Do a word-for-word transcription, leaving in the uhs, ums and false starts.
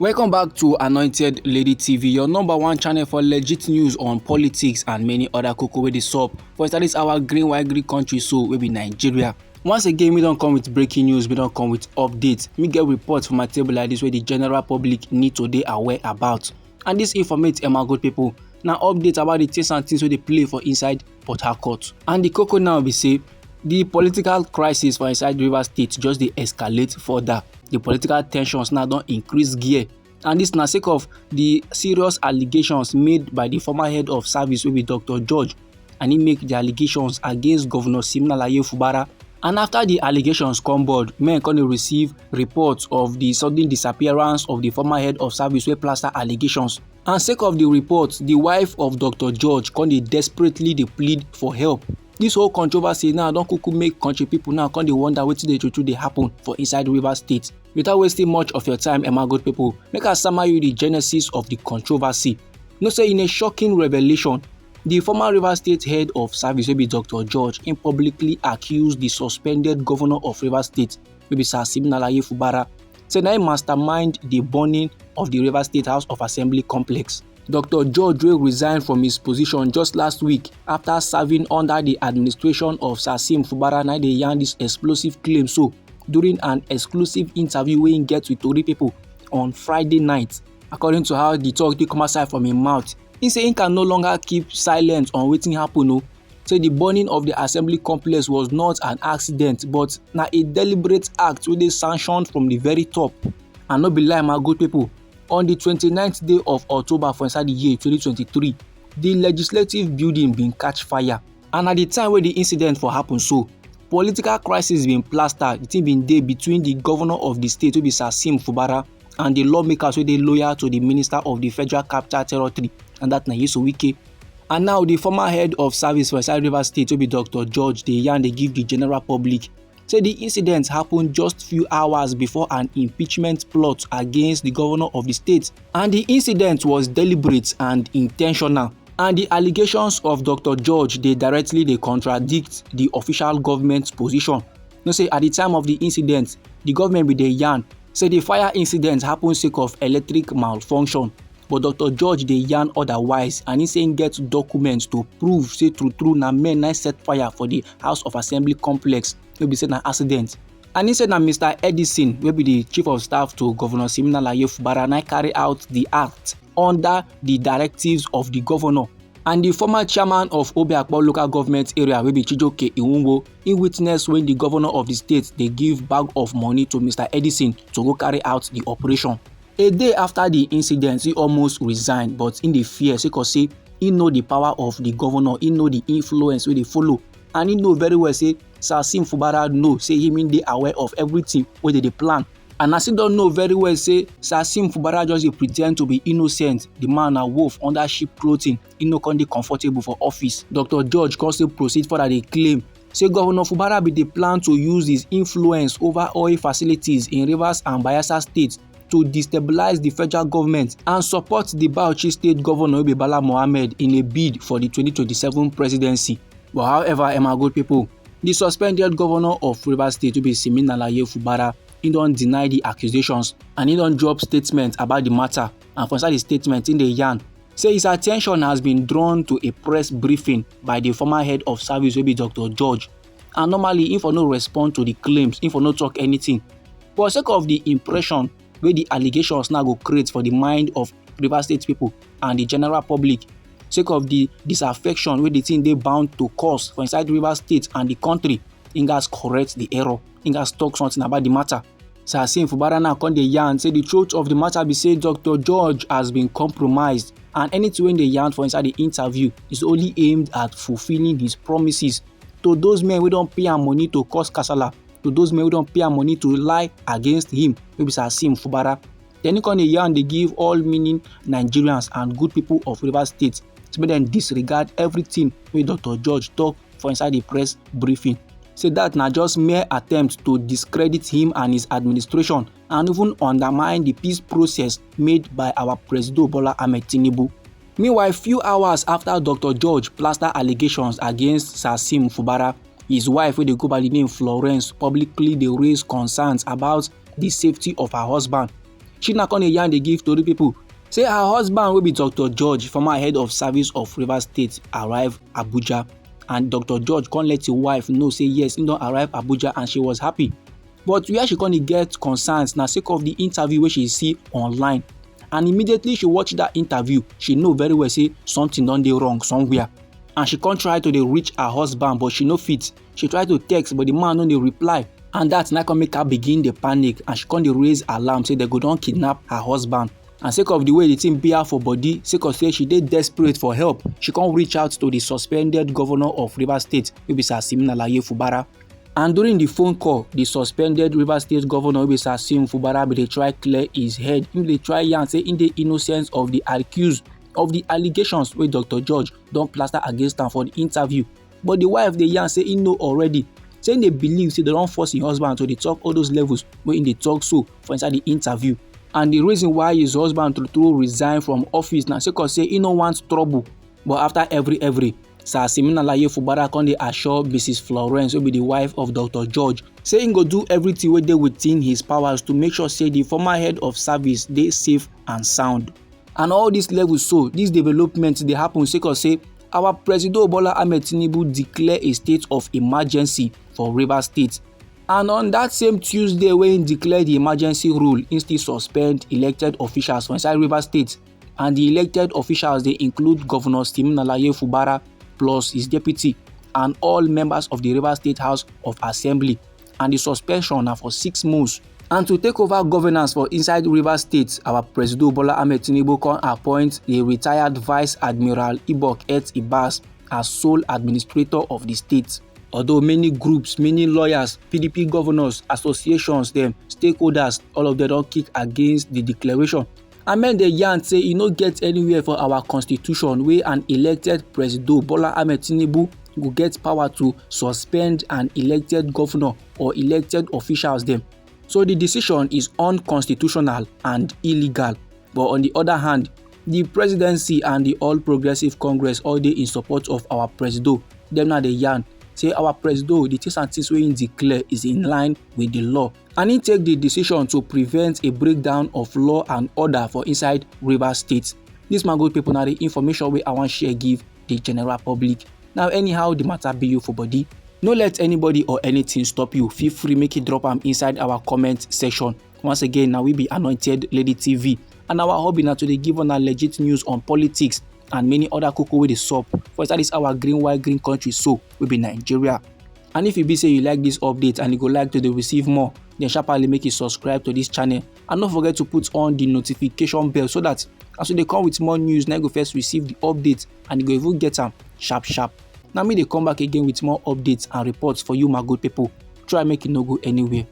Welcome back to Anointed Lady T V, your number one channel for legit news on politics and many other koko wey dey sup for inside this our green white green country so wey be Nigeria. Once again, we don come with breaking news, we don come with updates. Me get reports for my table like this wey the general public need to dey aware about. And this informate, eh, my good people, na update about the things and things wey dey play for inside Port Harcourt. And the koko now be say the political crisis for inside Rivers State just dey escalate further. The political tensions now don increase gear, and this na sake of the serious allegations made by the former head of service wey be Doctor George, and he make the allegations against Governor Siminalayi Fubara. And after the allegations come board, men come dey receive reports of the sudden disappearance of the former head of service wey plaster allegations. And sake of the report, the wife of Doctor George come dey desperately dey plead for help. This whole controversy now don kuku make country people now come dey wonder wetin dey true true dey happen for inside Rivers State. Without wasting much of your time, eh, my good people, make I summary you the genesis of the controversy. Know say in a shocking revelation, the former Rivers State head of service wey be Doctor George, he publicly accused the suspended governor of Rivers State, wey be Sir Siminalayi Fubara, say na him mastermind the burning of the Rivers State House of Assembly complex. Doctor George, wey resign from his position just last week after serving under the administration of Sir Sim Fubara, na dey yarn this explosive claim so during an exclusive interview wey he get with tori people on Friday night. According to how the talk dey come outside from him mouth, he say he can no longer keep silent on wetin happen o. Say the burning of the assembly complex was not an accident, but na a deliberate act wey dey sanctioned from the very top. And no be lie, my good people, on the twenty-ninth day of October for inside the year twenty twenty-three, the legislative building bin catch fire. And at the time wey the incident for happen so, political crisis bin plaster, the thing bin dey between the governor of the state wey be Sir Sim Fubara and the lawmakers wey dey loyal to the minister of the Federal Capital Territory, and that na Nyesom Wike. And now the former head of service for inside Rivers State wey be Doctor George dey yarn dey give the general public say the incident happen just few hours before an impeachment plot against the governor of the state, and the incident was deliberate and intentional. And the allegations of Doctor George dey directly dey contradict the official government position. Know say at the time of the incident, the government bin dey yarn say the fire incident happen sake of electric malfunction, but Doctor George dey yarn otherwise, and he say he get documents to prove say true true na men na set fire for the House of Assembly complex, no be say na accident. And he say na Mister Edison, wey be the chief of staff to Governor Siminalayi Fubara, na carry out the act under the directives of the governor. And the former chairman of Obiakpor local government area, wey be Chijoke Iwunwo, he witness when the governor of the state dey give bag of money to Mister Edison to go carry out the operation. A day after the incident, he almost resign, but he dey fear sake of say he know the power of the governor, he know the influence wey dey follow, and he know very well say Sir Sim Fubara know say him dey aware of everything wey dey dey plan. And as he don know very well say Sir Sim Fubara just dey pretend to be innocent, the man na wolf under sheep clothing, he no come dey comfortable for office. Doctor George come still proceed further dey claim say Governor Fubara bin dey plan to use his influence over oil facilities in Rivers and Bayelsa State to destabilize the federal government and support the Bauchi State governor wey be Bala Mohammed in a bid for the twenty twenty-seven presidency. But however, eh, my good people, the suspended governor of Rivers State wey be Siminalayi Fubara, he don deny the accusations and he don drop statement about the matter. And for inside the statement, he dey yarn say his attention has been drawn to a press briefing by the former head of service wey be Doctor George. And normally, he for no respond to the claims, he for no talk anything. But sake of the impression wey the allegations now go create for the mind of Rivers State people and the general public, sake of the disaffection wey the thing dey bound to cause for inside Rivers State and the country, he gats correct the error. He gats talk something about the matter. Sir Sim Fubara now come dey yarn say the truth of the matter be say Doctor George has been compromised, and anything wey dey yarn for inside the interview is only aimed at fulfilling his promises to those men wey don pay am money to cause kasala, to those men wey don pay am money to lie against him, wey be Sir Sim Fubara. Then he come dey yarn dey give all meaning Nigerians and good people of Rivers State, say make dem disregard everything wey Doctor George talk for inside the press briefing. Say that na just mere attempt to discredit him and his administration and even undermine the peace process made by our Presido Bola Ahmed Tinubu. Meanwhile, few hours after Doctor George plaster allegations against Sir Sim Fubara, his wife, wey dey go by the name Florence, publicly dey raise concerns about the safety of her husband. She na come dey yarn dey give tori pipo say her husband, wey be Doctor George, former head of service of Rivers State, arrive Abuja, and Doctor George come let im wife know say yes, im don arrive Abuja and she was happy. But wia she come dey get concerns na sake of di interview wey she see online, and immediately she watch dat interview, she know very well say something don dey wrong somewhere, and she come try to dey reach her husband, but she no fit. She try to text, but di man no dey reply, and dat na come make her begin dey panic, and she come dey raise alarm say dem go don kidnap her husband. And sake of di way di tin be her for body, sake of say she dey desperate for help, she come reach out to di suspended governor of Rivers State, wey be Sir Siminalayi Fubara. And during di phone call, di suspended Rivers State governor, wey be Sir Sim Fubara, bin dey try clear his head. Im dey try yarn say im dey innocent of di accuse of di allegations wey Doctor George don plaster against am for di interview. But di wife dey yarn say im know already, say im dey believe say dem don force im husband to dey tok all those levels wey im dey tok so for inside di interview. And di reason why his husband true true resign from office na sake of say im no want trouble. But after every every, Sir Siminalayi Fubara come dey assure Mrs Florence, wey be di wife of Doctor George, say im go do everything wey dey within his powers to make sure say di former head of service dey safe and sound. And all dis levels so, dis development dey happen sake of say our Presido Bola Ahmed Tinubu declare a state of emergency for Rivers State. And on dat same Tuesday wey im declare di emergency rule, im still suspend elected officials for inside Rivers State. And di elected officials dey include Governor Siminalayi Fubara plus his deputy and all members of di Rivers State House of Assembly. And di suspension na for six months. And to take over governance for inside Rivers State, our Presido Bola Ahmed Tinubu come appoint di retired Vice Admiral Ibok Et Ibas as sole administrator of di state. Although many groups, many lawyers, P D P governors, associations dem, stakeholders, all of dem don kick against di declaration. And many dey yarn say e no get anywhere for our constitution wey an elected Presido Bola Ahmed Tinubu go get power to suspend an elected governor or elected officials dem. So di decision is unconstitutional and illegal. But on di oda hand, di presidency and di All Progressives Congress all dey in support of our Presido. Dem now dey yarn say our Presido, di tins and tins wey im declare is in line wit di law, and im take di decision to prevent a breakdown of law and order for inside Rivers State. Dis, my good pipo, na di information wey I wan share give di general public. Now, anyhow di mata be you for body, no let anybody or anytin stop you. Feel free make you drop am inside our comment section. Once again, na we be Anointed Lady T V, and our hobby na to dey give una legit news on politics and many oda koko wey dey sup for inside dis our green white green country so, wey be Nigeria. And if e be say you like dis update and you go like to dey receive more, den sharparly make you subscribe to dis channel, and no forget to put on di notification bell so dat as we dey come wit more news, na you go first receive di update and you go even get am sharp sharp. Na me dey come back again wit more updates and reports for you, my good pipo. Try make you no go anywhere.